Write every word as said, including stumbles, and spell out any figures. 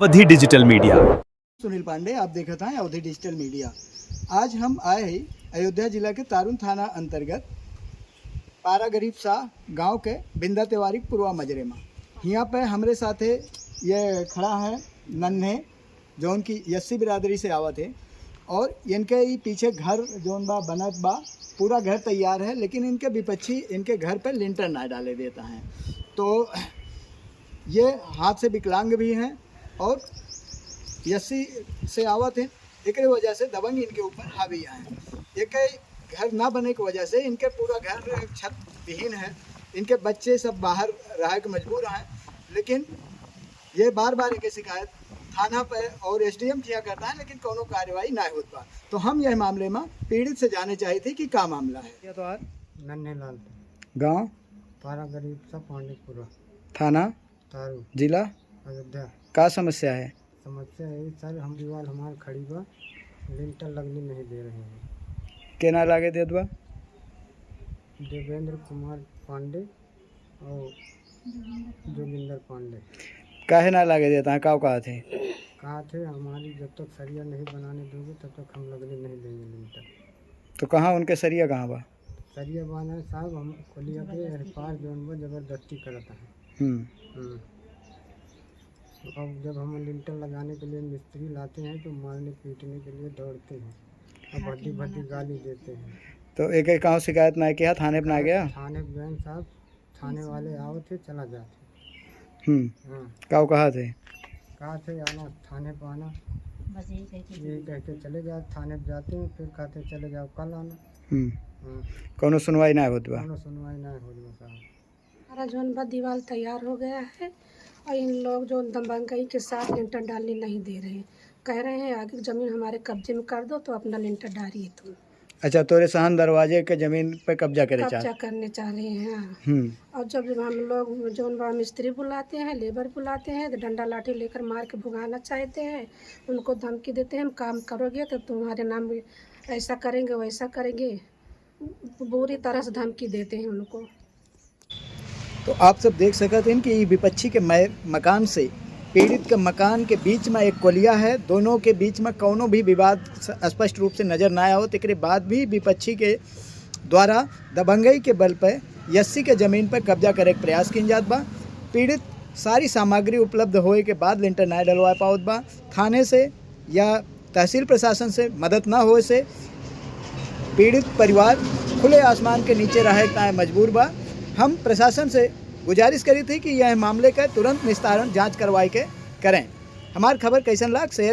अवधी डिजिटल मीडिया। सुनील पांडे, आप देखत हैं अवधी डिजिटल मीडिया। आज हम आए हैं अयोध्या जिला के तारुन थाना अंतर्गत पारा गरीब शाह गांव के बिंदा तिवारी पुरवा मजरे मा। हियाँ पे हमरे साथे ये खड़ा है नन्हे, जौन की यस्सी बिरादरी से आवत है, और इनके ही पीछे घर जौन बा बनत बा, पूरा घर तैयार है, लेकिन इनके विपक्षी इनके घर पे लिंटर ना डाले देता है। तो ये हाथ से विकलांग भी हैं और यस्सी से आवत हैं, एकरे वजह से दबंग इनके ऊपर हावी आए हैं। एक घर ना बने की वजह से इनके पूरा घर छत विहीन है, इनके बच्चे सब बाहर रहे के मजबूर हैं, लेकिन ये बार बार इनके शिकायत थाना पे और एसडीएम किया करता है, लेकिन कोनो कार्रवाई ना होत बा। तो हम यह मामले में पीड़ित से जाने चाहिए थे कि का मामला है। ये तो आज नन्हे लाल। गांव? पारा गरीब शाह पांडेपुरा। थाना? तारू। जिला? अयोध्या। का समस्या है? समस्या यही सर, हम दीवार हमार खड़ी बा, लिंटर लगने नहीं दे रहे हैं। के ना लागे देत बा? देवेंद्र कुमार पांडे और जोगिंदर पांडे। काहे ना लागे देता है? का कहा थे? कहा थे, "हमारी जब तक सरिया नहीं बनाने दोगे, तब तक हम लगने नहीं देंगे लिंटर।" तो कहाँ उनके सरिया कहाँ बा? सरिया बाना है साहब, हम कोलिया के एह पार जौन बा जबरदस्ती करत हैं। हम्म। हम्म। अब जब हम लिंटर लगाने के लिए मिस्त्री लाते हैं तो मारने पीटने के लिए दौड़ते हैं और भद्दी भद्दी गाली देते हैं। तो एक एक गाँव शिकायत ना किया, थाने पे ना गया? थाने पे गए साहब, थाने वाले आओ थे, चला जाते। हम्म। हाँ। का कहा थे? कहा थे आना, थाने पे आना। बस यही कह के यही कह के चले जाते, थाने पे जाते हैं, फिर कहते चले जाओ कल आना। हम्म। हाँ। कौनो सुनवाई ना होत बा? कौनो सुनवाई ना होत बा साहब। हमारा जौन बा दीवार तैयार हो गया है और इन लोग जो दबंगई के साथ लिंटर डालने नहीं दे रहे हैं, कह रहे हैं आगे की जमीन हमारे कब्जे में कर दो तो अपना लिंटर डालिए तुम। अच्छा, तोरे सहन दरवाजे के जमीन पे कब्जा करे चाह? कब्जा करने चाह रहे हैं, हाँ। हम्म। और जब हम लोग जौन बा मिस्त्री बुलाते हैं, लेबर बुलाते हैं, तो डंडा लाठी लेकर मार के भगाना चाहते हैं, उनको धमकी देते हैं, "हम काम करोगे तो तुम्हारे नाम ऐसा करेंगे, वैसा करेंगे।" बुरी तरह से धमकी देते हैं उनको। तो आप सब देख सकत हैं कि ई विपक्षी के मै-, मकान से पीड़ित के मकान के बीच में एक कोलिया है, दोनों के बीच में कौनो भी विवाद स-, स्पष्ट रूप से नजर ना आवत। एकरे बाद भी विपक्षी के द्वारा दबंगई के बल पे यस्सी के जमीन पर कब्जा करे के प्रयास किन जात बा। पीड़ित सारी सामग्री उपलब्ध होए के बाद लिंटर ना डलवा पावत बा। थाने से या तहसील प्रशासन से मदद ना होए से पीड़ित परिवार खुले आसमान के नीचे रहे ताए मजबूर बा। हम प्रशासन से गुजारिश करी थी कि यह मामले का तुरंत निस्तारण जांच करवाए के करें। हमार खबर कैसन लाग, share